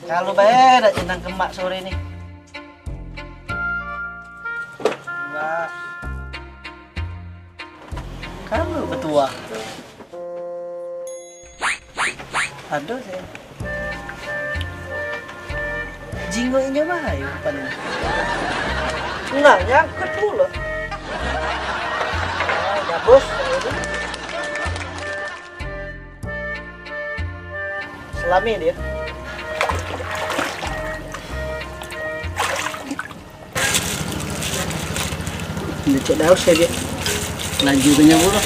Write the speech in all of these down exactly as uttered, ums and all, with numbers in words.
Kalu bae dak jenang ke mak sore ni. Wah. Kalu betuah. Ado sih. Jingok inyo bae umpan. Nah, nyangkut pulo. Nah, gabus. Selami dio. Lecek daus sajo. Laju ke nyo pulo.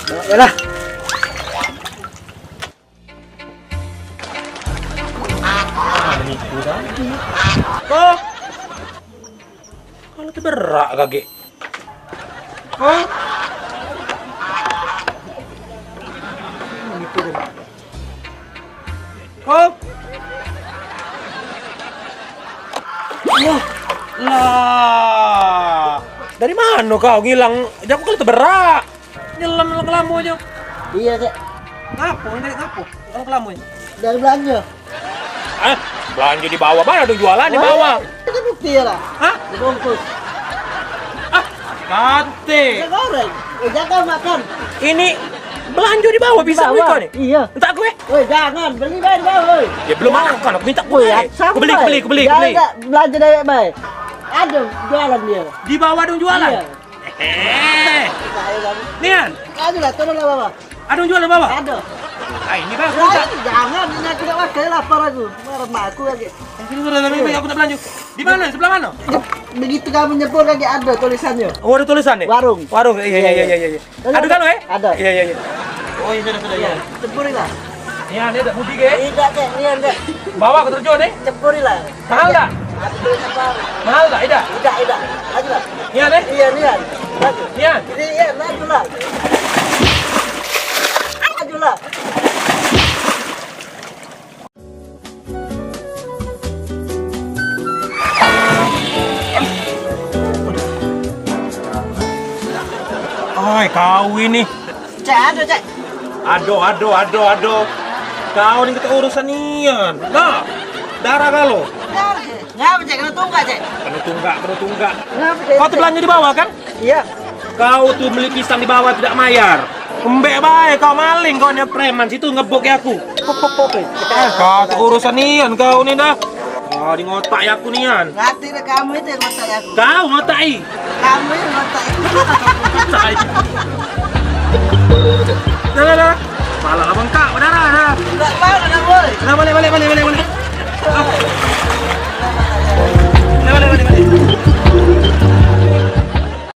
Bawa lah. Kok? Kalu teberak kagek. Hah? Hah? Wah, lah. Dari mano kau ngilang? Jaku kalu teberak. Nyelam lo kelamo aja. Iyo, Cek. Ngapo? Dari ngapo? Lo kelamo aja. Dari belanjo. Hah? Belanjo di bawah, mano ado jualan di bawah? Itu kan bukti yo lah. Hah? Dibungkus. Ah, kate. Yo goreng. Eh, jangan makan. Ini belanjo di bawah, pisang bawah. Ni. Iyo. Entak gue. Woi, jangan. Beli bae di bawah, woi. Yo belum makan, aku minta gue. Woi, aku beli, aku beli, aku beli. Jangan belanjo dewek bae. Ado jualan dio. Di bawah ado jualan? Iyo. Eh. Nian. Aduh lah, turun lah bawah. Ado jual di bawah? Ado. Ah, ini bagus. Lah, ini jangan, ini aku dak makan, lapar aku. Marah mak aku lagi. Eh, sini, sini, sini, aku tak belanjo. Di mano? Sebelah mano? Begitu kamu nyebur lagi ado tulisannyo. Oh, ado tulisan ni? Warung. Warung. Iyo, iyo, iyo, iyo, iyo. Ado kalu, eh? Ado. Iyo, iyo, iyo. Oh, iyo, sudah, sudah, iyo. Nyebur lah. Nian, dak mudik, eh? Idak, Cek, nian, Cek. Bawah ke terjun, eh? Nyebur lah. Mahal dak? Mahal dak? Idak? Idak, idak. Laju lah. Nian, eh? Iyo, nian. Laju. Nian. Ini, iyo, laju lah. Laju lah. Oi, kau ini. Cek, ado, Cek. Ado, ado, ado, ado. Kau ni ketek urusan nian. Nah, darah galo. Darah, Cek. Ngapo, Cek? Keno tunggak, Cek? Keno tunggak, keno tunggak. Ngapo, Cek? Kau tu belanjo di bawah, kan? Iyo. Kau tu beli pisang di bawah tidak mayar. Embek bae kau maling, kau ni preman situ ngebok aku. Pop, pop, pop, eh. Eh, kau tu urusan nian kau ni dah. Kau di ngotak ya aku nian. Ngerti dah kamu itu yang ngotak ya aku. Kau ngotak i. Kamu yang ngotak i. Dah, dah, dah. Malah abang